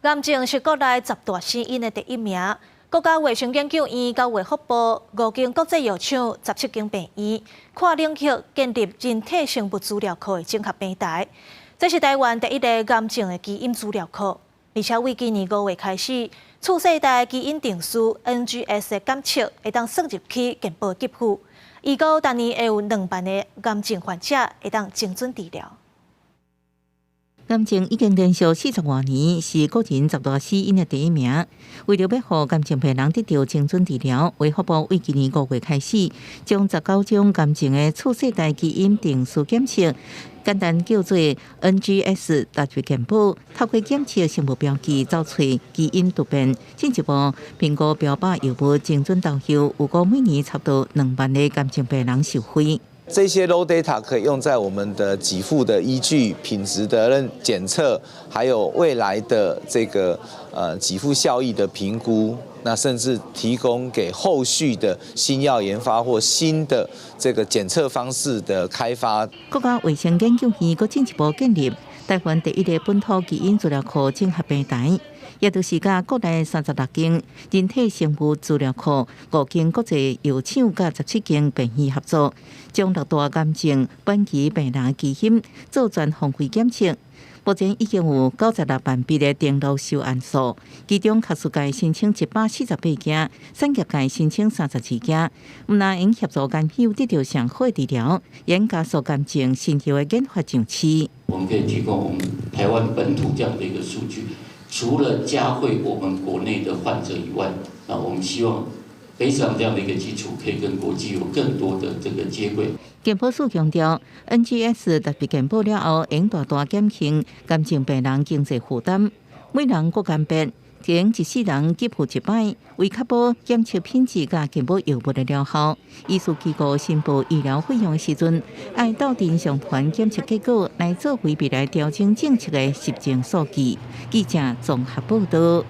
癌症是國內十大死因的第一名。國家衛生研究院佮衛福部五間國際藥廠、17間病院，跨領域建立人體生物資料庫的整合平台。這是台灣第一個癌症的基因資料庫。而且為今年5月開始，次世代基因定序 NGS 的檢測會當算入去健保給付，預估逐年會有2萬個癌症患者會當精準治療。癌症已經連續40外年是國人十大死因的第一名。為著欲予癌症病人得著精準治療，衛福部為今年5月開始，將19種癌症的次世代基因定序檢測，簡單叫做 NGS，納入健保，透過檢測生物標記，找出基因突變，進一步評估標靶藥物精準投藥，預估每年差不多2萬個癌症病人受惠。這些 raw data 可以用在我們的給付的依據、品質的認檢測，還有未來的這個給付效益的評估，那甚至提供給後續的新藥研發或新的這個檢測方式的開發。國家衛生研究院閣進一步建立台灣第一個本土基因資料庫整合平台，也就是佮國內36間人體生物資料庫、五間國際藥廠佮17間病院合作，將六大癌症晚期病人基因做全方位檢測。目前已經有96萬筆的登錄收案數，其中學術界申請148件，產業界申請32件。毋但會協助研究得著上好的治療，也加速癌症新藥的研發上市。我們可以提供我們台灣本土這樣的一個數據，除了嘉惠我們國內的患者以外，那我們希望 base 上這樣的一個基礎，可以跟國際有更多的這個接軌。健保署強調，NGS 納入健保了後，會大大減輕癌症病人經濟負擔。每人國鑑別，減一世人給付一擺，為確保檢測品質佮健保藥物的療效，醫師機構申報醫療費用的時陣，愛鬥陣上傳檢測結果來作為未來調整政策的實證數據。記者綜合報導。